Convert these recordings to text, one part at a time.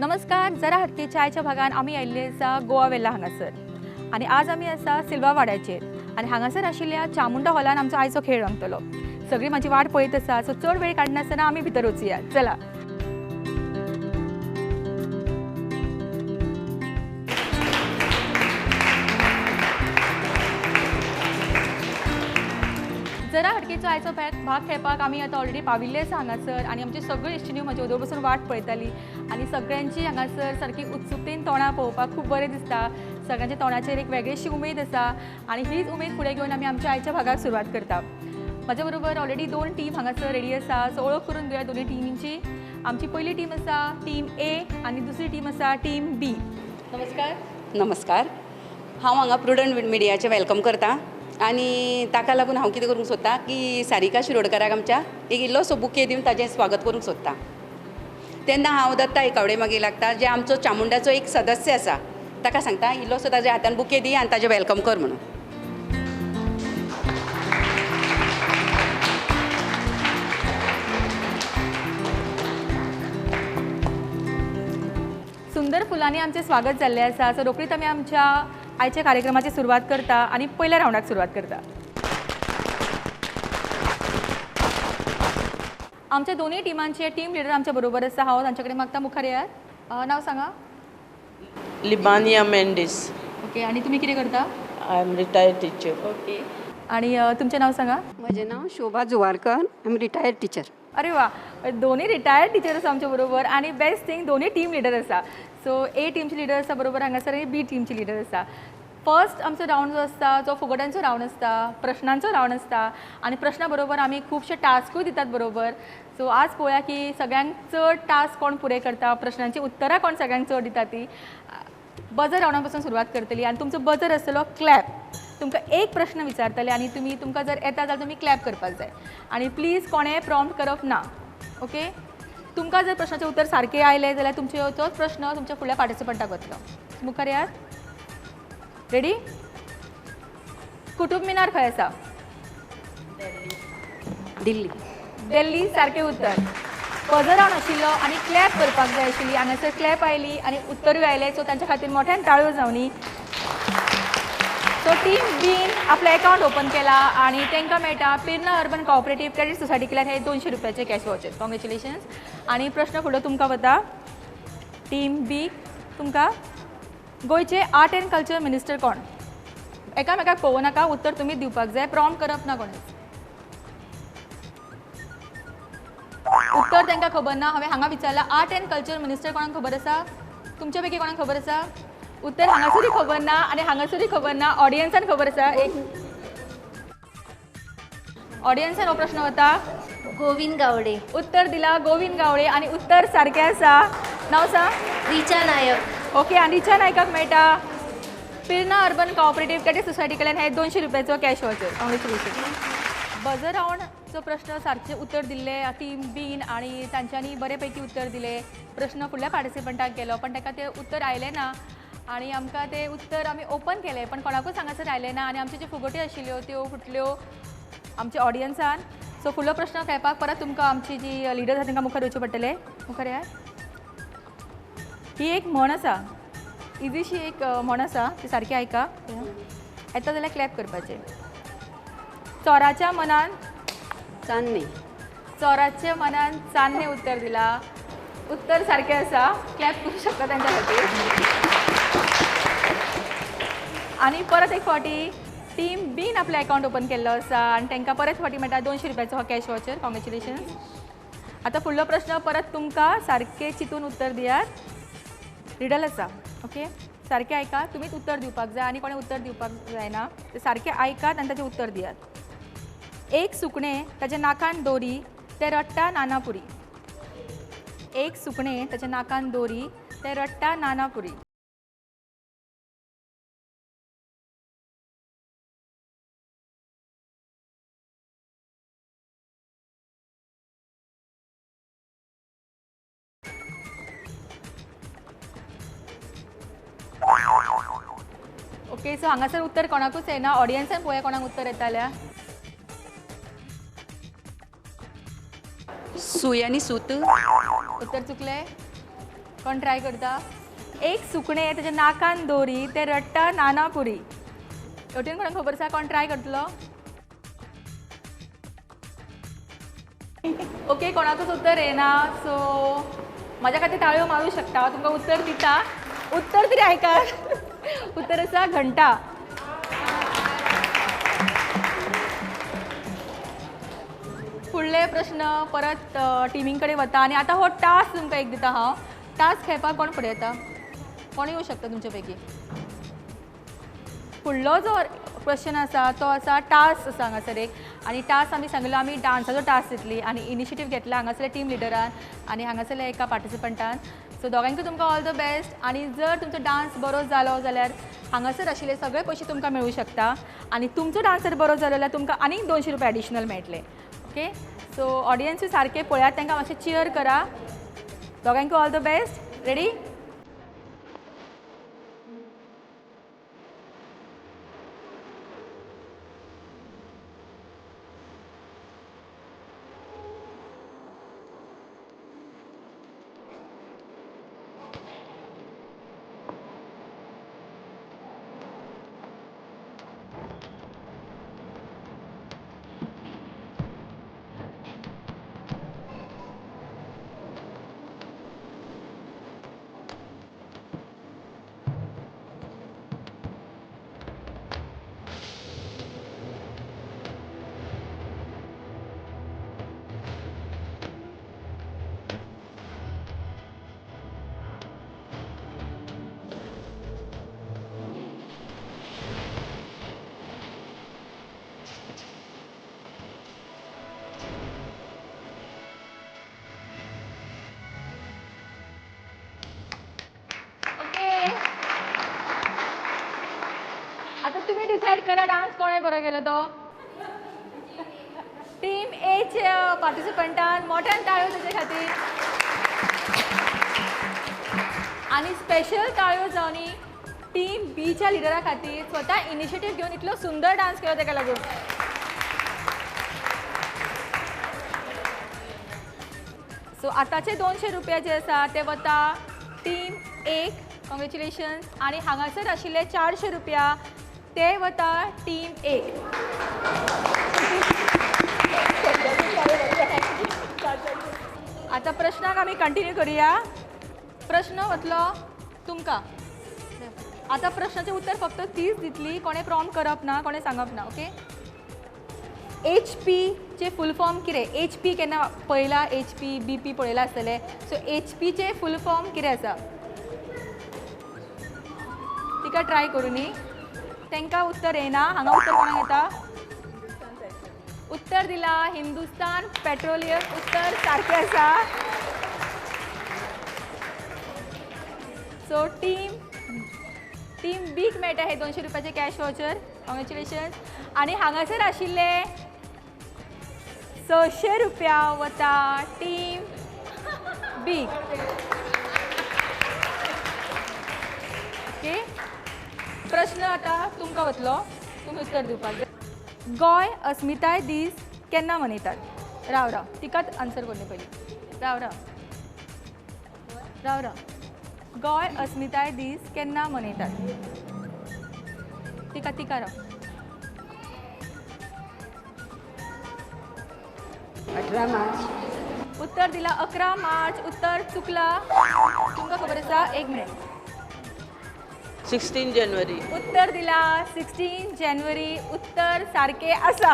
नमस्कार. जरा हटके चायच्या भागान आमी आयिल्ले आसा गोवा वेल्ला हांगासर आनी आज आमी आसा सिल्वा वाड्याचेर आनी हांगासर आशिल्ल्या चामुंडा हॉलान आमचो आयचो खेळ रंगतलो. सगळी म्हाजी वाट पळयत आसा, सो चड वेळ काडनासतना आमी भितर वचुया. चला. जरा हटकेचो आयचो भाग खेळपाक आमी आतां ऑलरेडी पाविल्ले आसा हांगासर आनी आमचे सगळे इश्टिण्यो म्हजे वदोळ बसून वाट पळयताली आनी सगळ्यांची हांगासर सारकी उत्सुकतेन तोंडां पळोवपाक खूब बरें दिसता. सगळ्यांच्या तोंडाचेर एक वेगळीशी उमेद आसा आनी हीच उमेद फुडें घेवन आमी आमच्या आयच्या भागाक सुरवात करता. म्हज्या बरोबर ऑलरेडी दोन टीम हांगासर रेडी आसा, सो वळख करून दिवया दोनूय टिमींची. आमची पयली टीम आसा टीम ए आनी दुसरी टीम आसा टीम बी. नमस्कार. नमस्कार. हांव हांगा प्रुडंट मिडियाचें welcome करता आनी ताका लागून हांव कितें करूंक सोदता की सारिका शिरोडकाराक आमच्या एक इल्लोसो बुके दिवन ताजें स्वागत करूंक सोदता. तेन्ना हांव दत्ता एकावडे मागीर लागता, जे आमचो चामुंडाचो एक सदस्य आसा, ताका सांगता इल्लोसो ताज्या हातान बुके दी आनी ताजें welcome कर म्हणून. सुंदर फुलांनी आमचें स्वागत जाल्लें आसा. सो रोखडीच आमी आमच्या आयच्या कार्यक्रमाची सुरवात करता आनी पयल्या रावंडाक सुरवात करता. आमच्या दोनूय टिमांचे टीम लिडर आमच्या बरोबर आसा. हांव तांचे कडेन मागता मुखार येयात. नांव सांगा. लिबानिया मेंडीस. ओके, आनी तुमी कितें करता? I am retired teacher. Okay, आनी तुमचें नांव सांगा. म्हजें नांव Shobha Juvarkar, I am retired teacher. अरे वा, दोनूय रिटायर्ड टिचर आसा आमच्या बरोबर आनी बेस्ट थिंग दोनूय टीम लिडर आसा. सो ए टीमची लिडर आसा बरोबर हांगासर आनी बी टीमची लिडर आसा. फर्स्ट आमचो रावंड जो आसता जो फुगोट्यांचो रावंड आसता, प्रश्नांचो रावंड आसता आनी प्रश्ना बरोबर आमी खुबशे टास्कूय दितात बरोबर. सो आज पळोवया की सगळ्यांक चड टास्क कोण पुरे करता, प्रश्नांची उत्तरां कोण सगळ्यांक चड दिता ती. बजर रावंडा पासून सुरवात करतली आनी तुमचो बजर आसतलो क्लॅप. तुमकां एक प्रश्न विचारतले आनी तुमी तुमकां जर येता जाल्यार तुमी क्लॅप करपाक जाय आनी प्लीज कोणें प्रॉम्प्ट करप ना. ओके, तुमकां जर प्रश्नाचें उत्तर सारकें आयलें जाल्यार तुमचो तोच प्रश्न तुमच्या फुडल्या पार्टिसिपंटाक वतलो. मुखार येयात. रेडी? कुटुब मिनार खंय आसा? दिल्ली. दिल्ली सारकें उत्तर. बजर रावंड आशिल्लो आनी क्लॅप करपाक जाय आशिल्ली. हांगासर क्लॅप आयली आनी उत्तरूय आयलें, सो तांच्या खातीर मोठ्यान टाळयो जावनी. सो टीम बीन आपलो एकावंट ओपन केला आनी तांकां मेळटा Pirna urban cooperative credit society केल्यार हे 200 रुपयाचे कॅश वाउचर. कॉंग्रेच्युलेशन्स. आनी प्रश्न फुडलो तुमकां वता टीम बी. तुमकां गोंयचे आर्ट एंड कल्चर मिनिस्टर कोण? एकामेकाक पळोवं नाका, उत्तर तुमी दिवपाक जाय, प्रॉम्प्ट करप ना कोणेच. उत्तर तांकां खबर ना. हांवें हांगा विचारलां आर्ट एंड कल्चर मिनिस्टर कोणाक खबर आसा? तुमच्या पैकी कोणाक खबर आसा? उत्तर हांगासरूय खबर ना आनी हांगासरूय खबर ना. ऑडियन्सान खबर आसा. एक ऑडियन्सान हो प्रश्न वता. गोविंद गावडे. उत्तर दिला गोविंद गावडे आनी उत्तर सारकें आसा. नांव सांग. रिचा नायक. ओके, आनी रिचा नायकाक मेळटा Pirna urban cooperative credit society कडल्यान हे 200 रुपयाचो कॅश वाउचर. कॉंग्रेच्युलेशन. बजर रावंडचो प्रश्न सारकें उत्तर दिल्लें टीम बीन आनी तांच्यांनी बरे पैकी उत्तर दिलें. प्रश्न फुडल्या पार्टिसिपंटाक गेलो पण ताका तें उत्तर आयलें ना आनी आमकां तें उत्तर आमी ओपन केलें पण कोणाकूच हांगासर आयलें ना आनी आमच्यो ज्यो फुगोट्यो आशिल्ल्यो त्यो फुटल्यो आमच्या ऑडियन्सान. सो फुडलो प्रश्न खेळपाक परत तुमकां आमची जी लिडर आसा तांकां मुखार येवचें पडटलें. मुखार येयात. ही एक म्हण आसा, इजीशी एक म्हण आसा, ती सारकी आयका. येता जाल्यार क्लॅप करपाचें. चोराच्या मनान चान्नें. चोराच्या मनान चान्नें उत्तर दिलां. उत्तर सारकें आसा. क्लॅप करूं शकता तांच्या खातीर. आनी परत एक फावटी टीम बीन आपलो एकावंट ओपन केल्लो आसा आनी तांकां परत फावटी मेळटा 200 रुपयाचो हो कॅश वाउचर. कॉंग्रेच्युलेशन्स. आतां फुडलो प्रश्न परत तुमकां सारकें चिंतून उत्तर दियात. रिडल आसा. ओके, सारकें आयका, तुमीच उत्तर दिवपाक जाय आनी कोणें उत्तर दिवपाक जायना. ते सारकें आयकात आनी ताचें उत्तर दियात. एक सुकणें ताच्या नाकान दोरी तें रडटा नानापुरी. एक सुकणें ताच्या नाकान दोरी तें रडटा नानापुरी. ओके, सो हांगासर उत्तर कोणाकूच येना. ऑडियन्सान पळोवया कोणाक उत्तर येता जाल्यार. सूय आनी सूत. उत्तर चुकलें. कोण ट्राय करता? एक सुकणें तेच्या नाकान दोरी, तें रडटा नानापुरी. हेवटेन कोणाक खबर आसा? कोण ट्राय करतलो? ओके, कोणाकूच उत्तर येना. सो म्हाज्या खातीर ताळयो मारूं शकता. तुमकां उत्तर दिता, उत्तर तरी आयकात. उत्तर आसा घंटा. फुडले प्रश्न परत टिमीं कडेन वता आनी आतां हो टास्क तुमकां एक दिता हांव. टास्क खेळपाक कोण फुडें येता? कोण येवं शकता तुमचे पैकी? फुडलो जो क्वेश्चन आसा तो आसा टास्क आसा हांगासर एक, आनी टास्क आमी सांगिल्लो आमी डान्साचो टास्क दितली आनी इनिशिएटीव घेतला हांगासरल्या टीम लिडरान आनी हांगासरल्या एका पार्टिसिपंटान. सो दोगांकूय तुमकां ऑल the best. आनी जर तुमचो डान्स बरो जालो जाल्यार हांगासर आशिल्ले सगळे पयशे तुमकां मेळूं शकता, आनी तुमचो डान्स जर बरो जालो जाल्यार तुमकां आनीक 200 रुपया एडिशनल मेळटले. ओके, सो ऑडियन्सूय सारकें पळयात, तांकां मातशें चियर करा. दोगांकूय all the best. Ready? आता तुम्ही डिसाईड करा डान्स कोणे बरो केलो तो. टीम एचे पार्टिसिपंटान मोठ्यान टाळयो तेजे खातीर, आनी स्पेशल टाळयो जावनी टीम बीच्या लिडरा खातीर, स्वता इनिशिएटीव घेवन इतलो सुंदर डान्स केलो तेका लागून. सो आतांचे 200 रुपया जे आसा ते वता टीम एक, कॉंग्रेच्युलेशन्स. आनी हांगासर आशिल्ले 400 रुपया ते वता टीम एक. आतां प्रश्नाक आमी कंटिन्यू करुया. प्रश्न वतलो तुमकां. आतां प्रश्नाचें उत्तर फक्त तीच दितली, कोणें प्रॉम्प्ट करप ना, कोणें सांगप ना. ओके, एच पीचें फूल फॉर्म कितें? एच पी केन्ना पळयला? एच पी बी पी पळयला आसतलें. सो एच पीचें फूल फॉर्म कितें आसा? तिका ट्राय करूं न्ही. तांकां उत्तर येना. हांगा उत्तर कोणाक येता? उत्तर दिला हिंदुस्तान पेट्रोलियम. उत्तर सारकें आसा. सो टीम टीम बीक मेळटा हे 200 रुपयाचे कॅश वाउचर. कॉंग्रेच्युलेशन्स. आनी हांगासर आशिल्ले 600 रुपया वता टीम बीक. ओके, प्रश्न आतां तुमकां वतलो, तुमी उत्तर दिवपाक जाय. गोंय अस्मिताय दीस केन्ना मनयतात? राव राव, तिकाच आन्सर करूं पयलीं. राव राव राव राव, गोंय अस्मिताय दीस केन्ना मनयतात? तिका तिका राव. 18 मार्च. उत्तर दिला 11 मार्च. उत्तर चुकला. तुमकां खबर आसा? एक मिनिट. 16 जानेवारी. उत्तर दिला 16 जानेवारी. उत्तर सारकें आसा.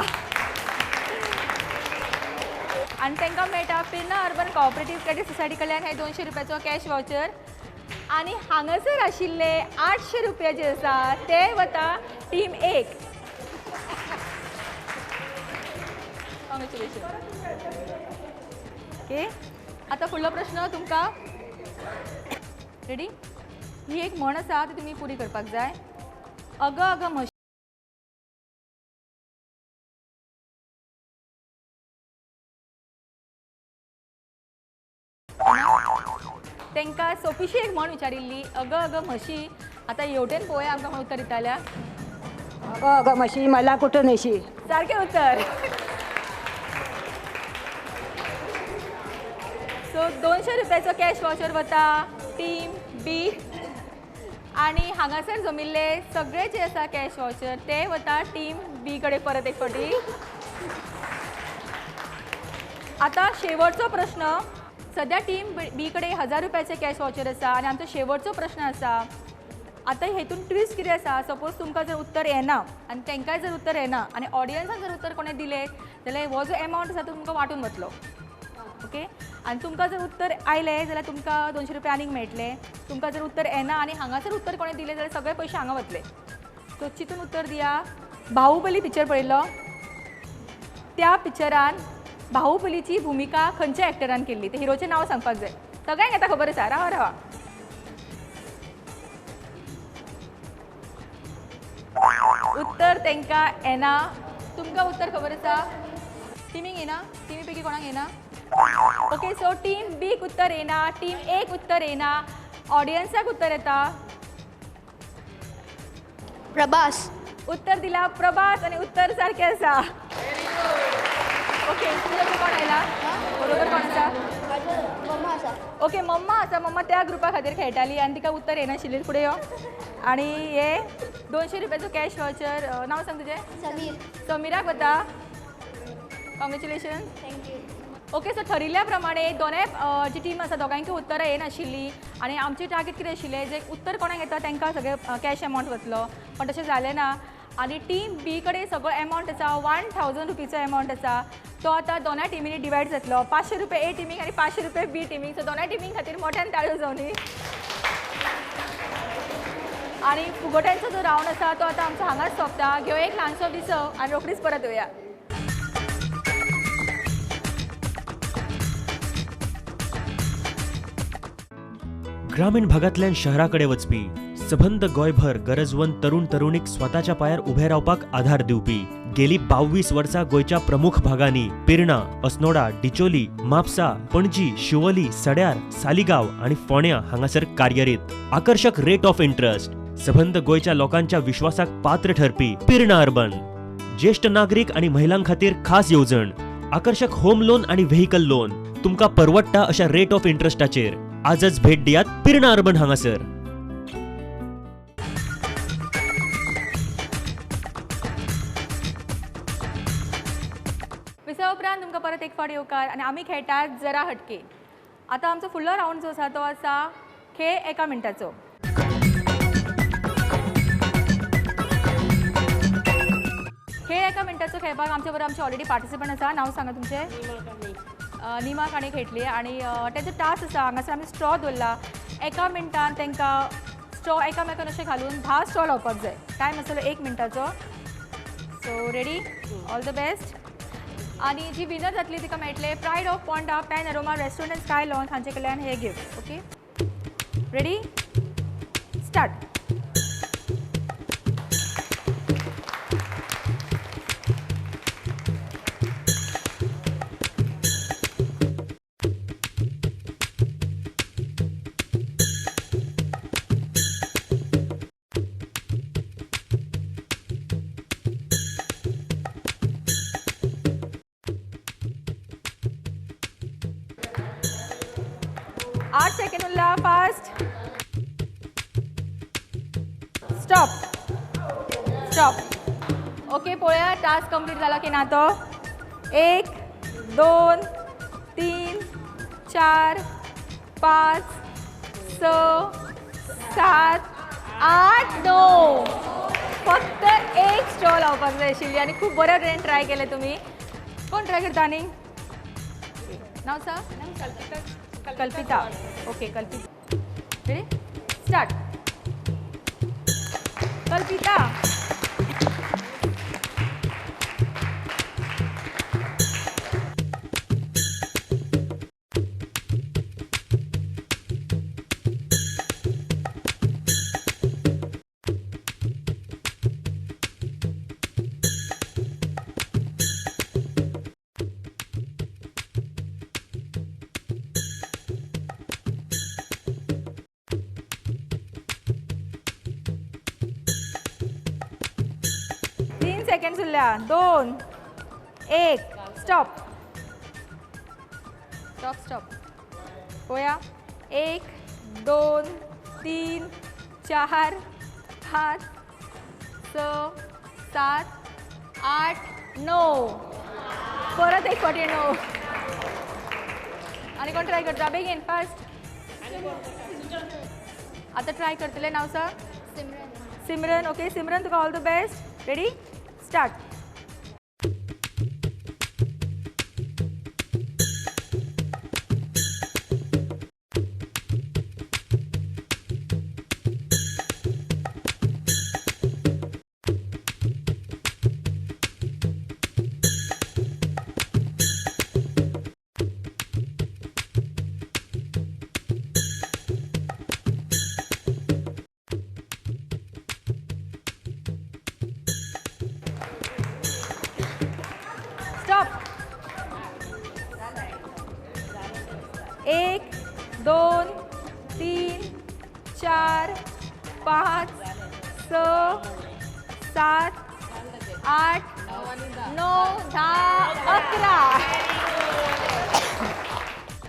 आनी तांकां मेळटा Perna urban cooperative credit society कडल्यान हे 200 रुपयाचो कॅश वाउचर. आनी हांगासर आशिल्ले 800 रुपया जे आसा ते वता टीम एक. कॉंग्रेच्युलेशन. ओके, आतां फुडलो प्रश्न तुमकां. रेडी? ही एक म्हण आसा ती तुमी पुरी करपाक जाय. अगं अगं म्हशी. तांकां सोंपीशी एक म्हण विचारिल्ली, अगं अगं म्हशी. आतां हेवटेन पळोवया आमकां कोण उत्तर दिताल्या. अगं अगं म्हशी मला कुठं नेशी. सारकें उत्तर. सो 200 रुपयाचो कॅश वावचर वता टीम बी आनी हांगासर जमिल्ले सगळे जे आसा कॅश वावचर ते वता टीम बी कडेन परत एक फावटी. आतां शेवटचो प्रश्न. सद्या टीम बी कडेन 1000 रुपयाचे कॅश वावचर आसा आनी आमचो शेवटचो प्रश्न आसा. आतां हेतून ट्विस्ट कितें आसा, सपोज तुमकां जर उत्तर येना आनी तांकांय जर उत्तर येना आनी ऑडियन्सान जर उत्तर कोणें दिलें जाल्यार हो जो एमावंट आसा तो तुमकां वांटून वतलो. ओके, आनी तुमकां जर उत्तर आयलें जाल्यार तुमकां 200 रुपया आनीक मेळटले. तुमकां जर उत्तर येना आनी हांगासर उत्तर कोणें दिलें जाल्यार सगळे पयशे हांगा वतले. सो चिंतून उत्तर दिया. बाहुबली पिक्चर पळयल्लो, त्या पिक्चरान बाहुबलीची भुमिका खंयच्या एक्टरान केल्ली? ते हिरोचें नांव सांगपाक जाय. सगळ्यांक आतां खबर आसा. रावा रावा. उत्तर तांकां येना. तुमकां उत्तर खबर आसा? टिमीक येना? टिमी पैकी कोणाक येना? ओके, सो टीम बीक उत्तर येना, टीम एक उत्तर येना, ऑडियन्साक उत्तर येता. प्रभास. उत्तर दिला प्रभास आनी उत्तर सारकें आसा. ओके, तुज्या कोण आयला? बरोबर कोण आसा? मम्मा आसा. ओके, मम्मा आसा. मम्मा त्या ग्रुपा खातीर खेळटाली आनी तिका उत्तर येनाशिल्लें. फुडें यो. आनी हे 200 रुपयाचो कॅश वावचर, नांव सांग तुजें? समीर. समीराक वता. Congratulation. Thank you. Okay, so ठरिल्ल्या प्रमाणे दोनाय जी टीम आसा दोगांयकूय उत्तरां येनाशिल्लीं आनी आमचें टार्गेट कितें आशिल्लें, जे उत्तर कोणाक येता तांकां सगळें कॅश एमावंट वतलो, पण तशें जालें ना. आनी टीम बी कडेन सगळो एमावंट आसा 1000 रुपीचो एमावंट आसा, तो आतां दोनाय टिमींनी डिवायड जातलो. 500 रुपया ए टिमीक आनी 500 रुपया बी टिमीक. सो दोनाय टिमीं खातीर मोठ्यान ताळयो जावनी. आनी फुगोट्यांचो जो रावंड आसा तो आतां आमचो हांगाच सोंपता. घेवया एक ल्हानसो विसव आनी रोखडीच परत येवया. ग्रामीण भागांतल्यान शहराकडे वचपी सबंद गोंयभर गरजवंत तरुण तरुणीक स्वताच्या पांयार उबे रावपाक आधार दिवपी गेली 22 वर्सां गोंयच्या प्रमुख भागांनी पिर्णा, अस्नोडा, डिचोली, म्हापसा, पणजी, शिवोली, सड्यार, सालिगांव आनी फोंड्या हांगासर कार्यरत. आकर्शक रेट ऑफ इंट्रस्ट, सबंद गोंयच्या लोकांच्या विश्वासाक पात्र ठरपी पिर्णा अर्बन. ज्येष्ठ नागरीक आनी महिलां खातीर खास येवजण, आकर्शक होम लोन आनी व्हेकल लोन तुमकां परवडटा अशा रेट ऑफ इंट्रस्टाचेर. आजच भेट दियात पिर्णा अर्बन हांगासर. विसवा उपरांत तुमकां परत एक फावट येवकार आनी आमी खेळटात जरा हटके. आतां आमचो फुडलो रावंड जो आसा तो आसा खेळ एका मिनटाचो. खेळ एका मिनटाचो खेळपाक आमचे बरोबर आमचे ऑलरेडी पार्टिसिपंट आसा. नांव सांगा तुमचें? निमा काणे खेळटली. आनी तेजो टास्क आसा, हांगासर आमी स्ट्रॉ दवरला. एका मिनटान तांकां स्ट्रॉ एकामेकान अशें घालून 10 स्ट्रॉ लावपाक जाय. टायम आसतलो 1 मिनटाचो. So ready, all the best. आनी जी विनर जातली तिका मेळटले pride of Ponda pan aroma restaurant and sky lounge हांचे कडल्यान हे गिफ्ट. Okay, ready, start. आठ सेकंड उरला. फास्ट. Stop stop. Okay, पळोवया टास्क कंप्लीट जाला की ना तो. 1 2 3 4 5 6 7 8 9. फक्त एक स्ट्रॉ लावपाक जाय आशिल्ली आनी खूब बऱ्या तरेन ट्राय केलें तुमी. कोण ट्राय करता आनी? नांव सांग? Kalpita. Okay, Kalpita. Ready, start. Kalpita. Second उरल्या. 2 1. Stop stop stop. पळोवया. 1 2 3 4 5 6 7 8 9. परत एक फावटी 9. आनी कोण ट्राय करता? बेगीन फास्ट. आतां ट्राय करतले. नांव सांग. सिमरन. सिमरन. ओके सिमरन, तुका all the best. Ready, start. Stop. 1 2 3 4 5 6 7 8 9 10 11.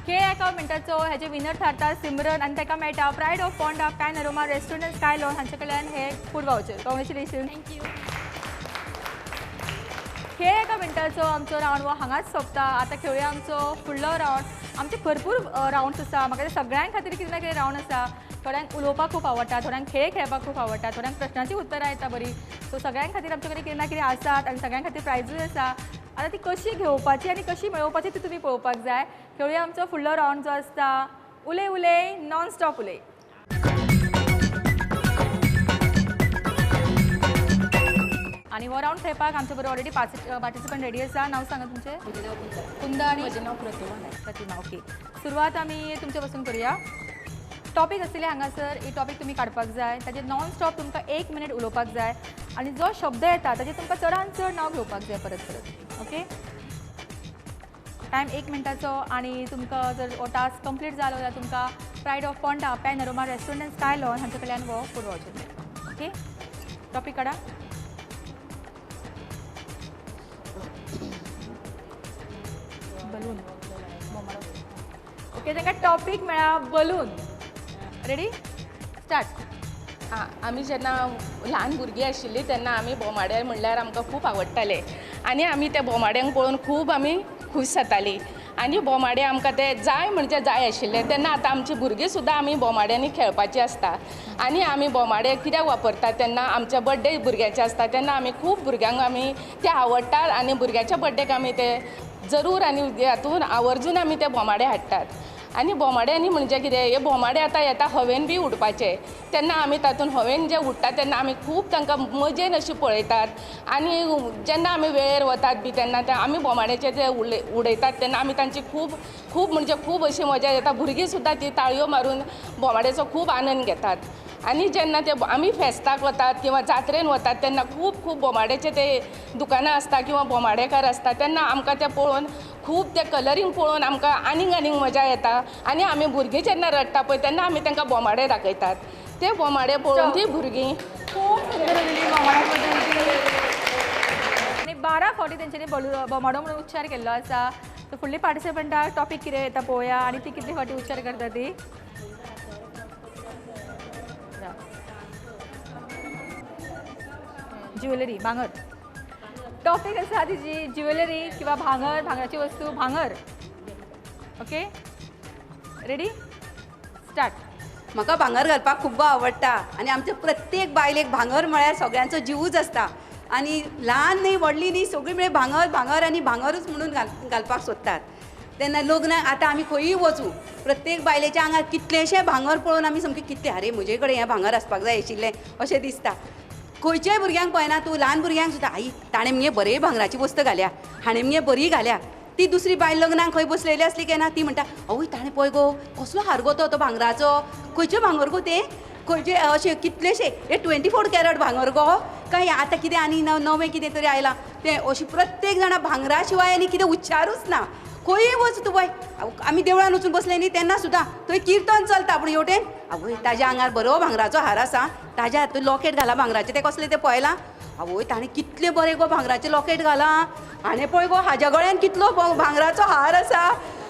खेळ एका मिनटाचो. हेजे विनर थारता सिमरन आनी ताका मेळटा pride of Ponda panorama restaurant sky lawn हांचे कडल्यान हे food voucher. Congratulation. Thank you. खेळ एका मिनटाचो आमचो रावंड हो हांगाच सोंपता. आतां खेळुया आमचो फुडलो रावंड. आमचे भरपूर रावंड्स आसा. म्हाका ते सगळ्यां खातीर कितें ना कितें रावंड आसा. थोड्यांक उलोवपाक खूब आवडटा, थोड्यांक खेळ खेळपाक खूब आवडटा, थोड्यांक प्रश्नाची उत्तरां येता बरी. सो सगळ्यां खातीर आमचे कडेन कितें ना कितें आसात आनी सगळ्यां खातीर प्रायजूय आसा. आतां ती कशी घेवपाची आनी कशी मेळोवपाची ती तुमी पळोवपाक जाय. खेळुया आमचो फुडलो रावंड जो आसता उलय उलय नॉन स्टॉप उलय. आनी हो रावंड खेळपाक आमचे बरोबर ऑलरेडी पार्टिसिपंट रेडी आसा. नांव सांगा तुमचें. कुंदा. आनी म्हजें नांव प्रतिमा नायक. प्रतिमा. ओके, सुरवात आमी तुमचे पासून करुया. टॉपीक आसतले हांगासर. ही टॉपीक तुमी काडपाक जाय. ताजेर नॉन स्टॉप तुमकां 1 मिनीट उलोवपाक जाय आनी जो शब्द येता ताजेर तुमकां चडान चड नांव घेवपाक जाय परत परत. Okay, time 1 मिनटाचो. आनी तुमकां जर हो टास्क कंप्लीट जालो जाल्यार तुमकां pride of Ponda panorama restaurant sky lawn हांचे कडल्यान हो फूड वावचर मेळटा. ओके, टॉपीक काडा. बलून. ओके, तांकां टॉपीक मेळ्ळा बलून. Ready, start. आं, आमी जेन्ना ल्हान भुरगीं आशिल्लीं तेन्ना आमी बोमाडे म्हणल्यार आमकां खूब आवडटाले आनी आमी त्या बोमाड्यांक पळोवन खूब आमी खूश जातालीं आनी बोमाडे आमकां ते जाय म्हणजे जाय आशिल्ले. तेन्ना आतां आमची भुरगीं सुद्दां आमी बोमाड्यांनी खेळपाची आसता आनी आमी बोमाडे कित्याक वापरतात तेन्ना आमच्या बड्डे भुरग्यांचे आसता तेन्ना आमी खूब भुरग्यांक आमी ते आवडटात आनी भुरग्यांच्या बड्डेक आमी ते जरूर आनी हातून आवर्जून आमी ते बोमाडे हाडटात. आनी बोमाड्यांनी म्हणजे कितें, हे बोमाडे आतां येता हवेन बी उडपाचे तेन्ना आमी तातूंत हवेन जे उडटा तेन्ना आमी खूब तांकां मजेन अशी पळयतात आनी जेन्ना आमी वेळेर वतात बी तेन्ना ते आमी बोमाड्याचे जे उडयतात तेन्ना आमी तांची खूब खूब म्हणजे खूब अशी मजा येता. भुरगीं सुद्दां ती ताळयो मारून बोमाड्याचो खूब आनंद घेतात. आनी जेन्ना ते आमी फेस्ताक वतात किंवा जात्रेन वतात तेन्ना खूब खूब बोमाड्याचे ते दुकानां आसता किंवा बोमाडेकार आसता तेन्ना आमकां ते पळोवन खूब ते कलरींग पळोवन आमकां आनीक आनीक मजा येता. आनी आमी भुरगीं जेन्ना रडटा पळय तेन्ना आमी तांकां बोमाडे दाखयतात. ते बोमाडे पळोवन ती भुरगीं खूब सुंदर उलयली बोमाड्या बद्दल. आनी 12 फावटी तेंच्यांनी बोमाडो म्हणून उच्चार केल्लो आसा. सो फुडली पार्टिसिपंटाक टॉपीक कितें येता पळोवया आनी ती कितले फावटी उच्चार करता ती. ज्वेलरी, भांगर. टॉपीक आसा तिजी ज्वेलरी किंवा भांगर, भांगराची वस्तू, भांगर. Okay, ready, start. म्हाका भांगर घालपाक खूब्ब आवडटा आनी आमच्या प्रत्येक बायलेक भांगर म्हळ्यार सगळ्यांचो जिवूच आसता आनी ल्हान न्ही व्हडली न्ही सगळीं म्हळ्यार भांगर भांगर आनी भांगरूच म्हणून घालपाक सोदतात. तेन्ना लग्नाक आतां आमी खंयूय वचूं प्रत्येक बायलेच्या आंगार कितलेशे भांगर पळोवन आमी सामकें कितले, आरे म्हजे कडेन हें भांगर आसपाक जाय आशिल्लें अशें दिसता. खंयच्याय भुरग्यांक पळयना तूं, ल्हान भुरग्यांक सुद्दां आई ताणें मगे बरे भांगराची वस्त घाल्या, हाणें मगे बरी घाल्या. ती दुसरी बायल लग्नाक खंय बसलेली आसली काय ना ती म्हणटा आवय ताणें पळय गो कसलो हार गो तो भांगराचो, खंयचें भांगर गो तें, खंयचे अशें कितलेशे हे 24 कॅरट भांगर गो काय आतां कितें आनी नवें कितें तरी आयलां तें. अशी प्रत्येक जाणां भांगरा शिवाय आनी कितें उच्चारूच ना. खंयूय वच तूं पळय, आमी देवळान वचून बसले न्ही तेन्ना सुद्दां थंय किर्तन चलता पूण हेवटेन आवय ताज्या आंगार बरो भांगराचो हार आसा, ताज्या हातूंत लॉकेट घाला भांगराचें, तें कसलें तें पळयलां, आवय ताणें कितलें बरें गो भांगराचें लॉकेट घालां, हाणें पळय गो हाज्या गळ्यान कितलो भांगराचो हार आसा.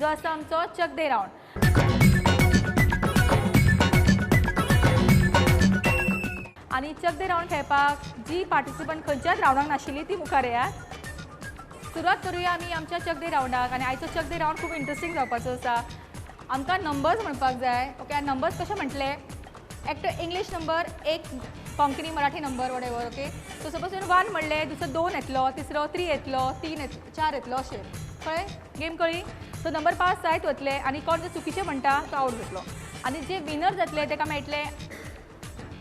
जो आसा आमचो चक दे रावंड. आनी चक दे रावंड खेळपाक जी पार्टिसिपंट खंयच्याच रावंडाक नाशिल्ली ती मुखार येयात. सुरवात करूया आमी आमच्या चक दे रावंडाक. आनी आयचो चक दे रावंड खूब इंट्रस्टींग जावपाचो आसा. आमकां नंबर्स म्हणपाक जाय. ओके, आनी नंबर्स कशे म्हटले, एकटो इंग्लीश नंबर, एक Konkani Marathi number, whatever. Okay, so suppose तुवें 1 म्हणलें, दुसरो 2 येतलो, तिसरो 3 येतलो, 3 4 येतलो, अशें. कळ्ळें? गेम कळ्ळी? सो नंबर 5 जायत वतले आनी कोण जे चुकीचे म्हणटा तो आवट जातलो. आनी जे विनर जातले ताका मेळटले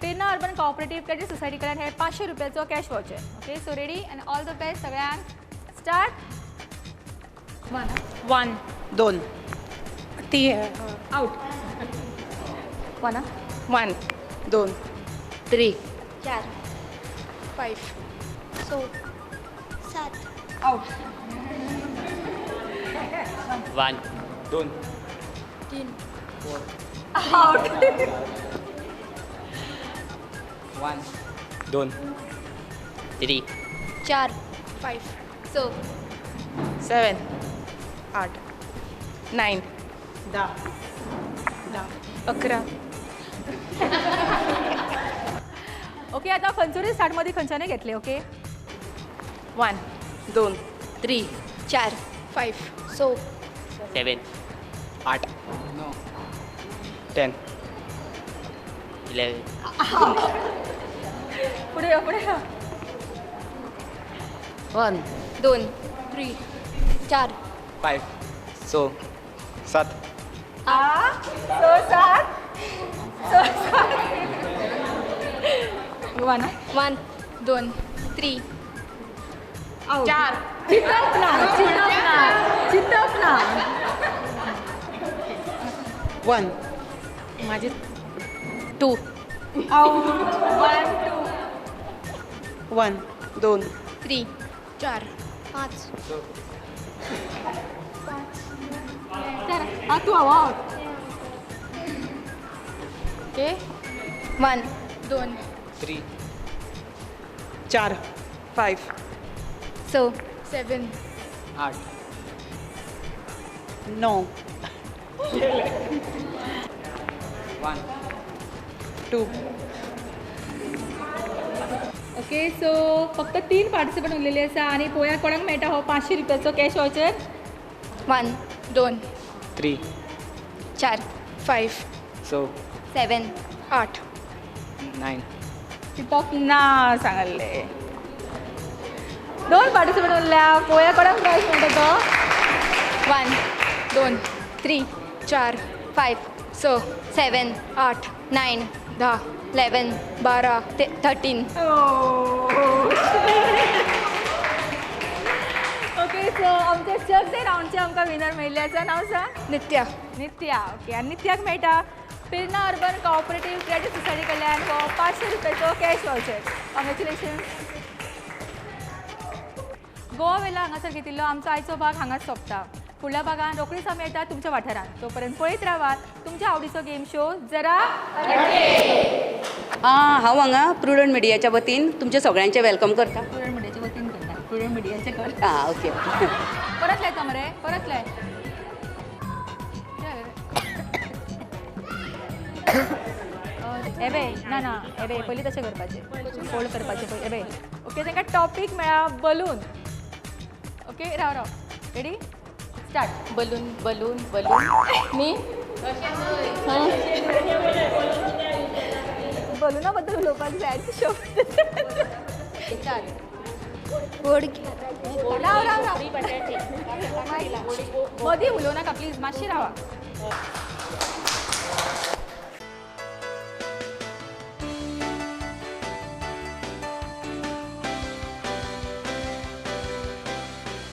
Pirna urban cooperative credit society कडल्यान हे 500 रुपयाचो cash voucher. Okay, so ready and all the best सगळ्यांक. Start. 1 1 2 3 out. 1 1 2 3 4 5 6 7 out. 1 2 3 4 out. 1 2 3 4 5 6 7 8 9 10 10 11. Okay, आता खंयसरूय स्टार्ट मदीं खंयच्यानूय घेतले. ओके, 1 2 3 4 5 6 7 8 9 10 11. पुढे या, पुढे या. 1 2 3 4 5 6 7 8 6 7 6 7 1 1 2 3 4. चिंतप ना, चिंतप ना, चिंतप ना. 1 माझे 2 आउट. 1 2 1 2 3 4 5 4. हा तू आउट. ओके, 1 2 3 4 5 6 7 8 9 1 2. ओके, सो फक्त 3 पार्टिसिपंट उरलेले आसा आनी पळोवया कोणाक मेळटा हो 500 रुपयाचो कॅश वावचर. 1 2 3 4 5 6 7 8 9. चिंतप ना सांगले. 2 पार्टिसिपंट उरल्या, पळोवया कोणाक प्रायज मेळटा तो. 1 2 3 4 5 6 7 8 9 10 11 12 13. ओके, सो आमच्या चक दे रावंडचे आमकां विनर मेळिल्ले आसा. नांव सांग. नित्या. नित्या. ओके, आनी नित्याक मेळटा Pirna urban cooperative credit society कडल्यान हो 500 रुपयाचो कॅश वावचर. कॉंग्रेच्युलेशन्स. गोवा वेला हांगासर घेतिल्लो आमचो आयचो भाग हांगाच सोंपता. फुडल्या भागान रोखडीच आमी येता तुमच्या वाठारांत. तोपर्यंत पळयत रावात तुमच्या आवडीचो गेम शो जरा. हांव हांगा प्रुडंट मिडियाच्या वतीन तुमच्या सगळ्यांचें welcome करता. प्रुडंट मिडियाच्या वतीन करता. प्रुडंट मिडियाचें कर. आं, ओके. परत लायता मरे, परत लाय. एबे ना ना, एबे पयलीं तशें करपाचें, फोल्ड करपाचें पयलीं. एबे ओके, तांकां टॉपीक मेळ्ळा बलून. ओके, राव राव, ready start. Balloon balloon balloon न्ही बलुना बद्दल उलोवपाक जाय. बोडकी राव राव राव, मदीं उलोवं नाका प्लीज, मातशी रावा.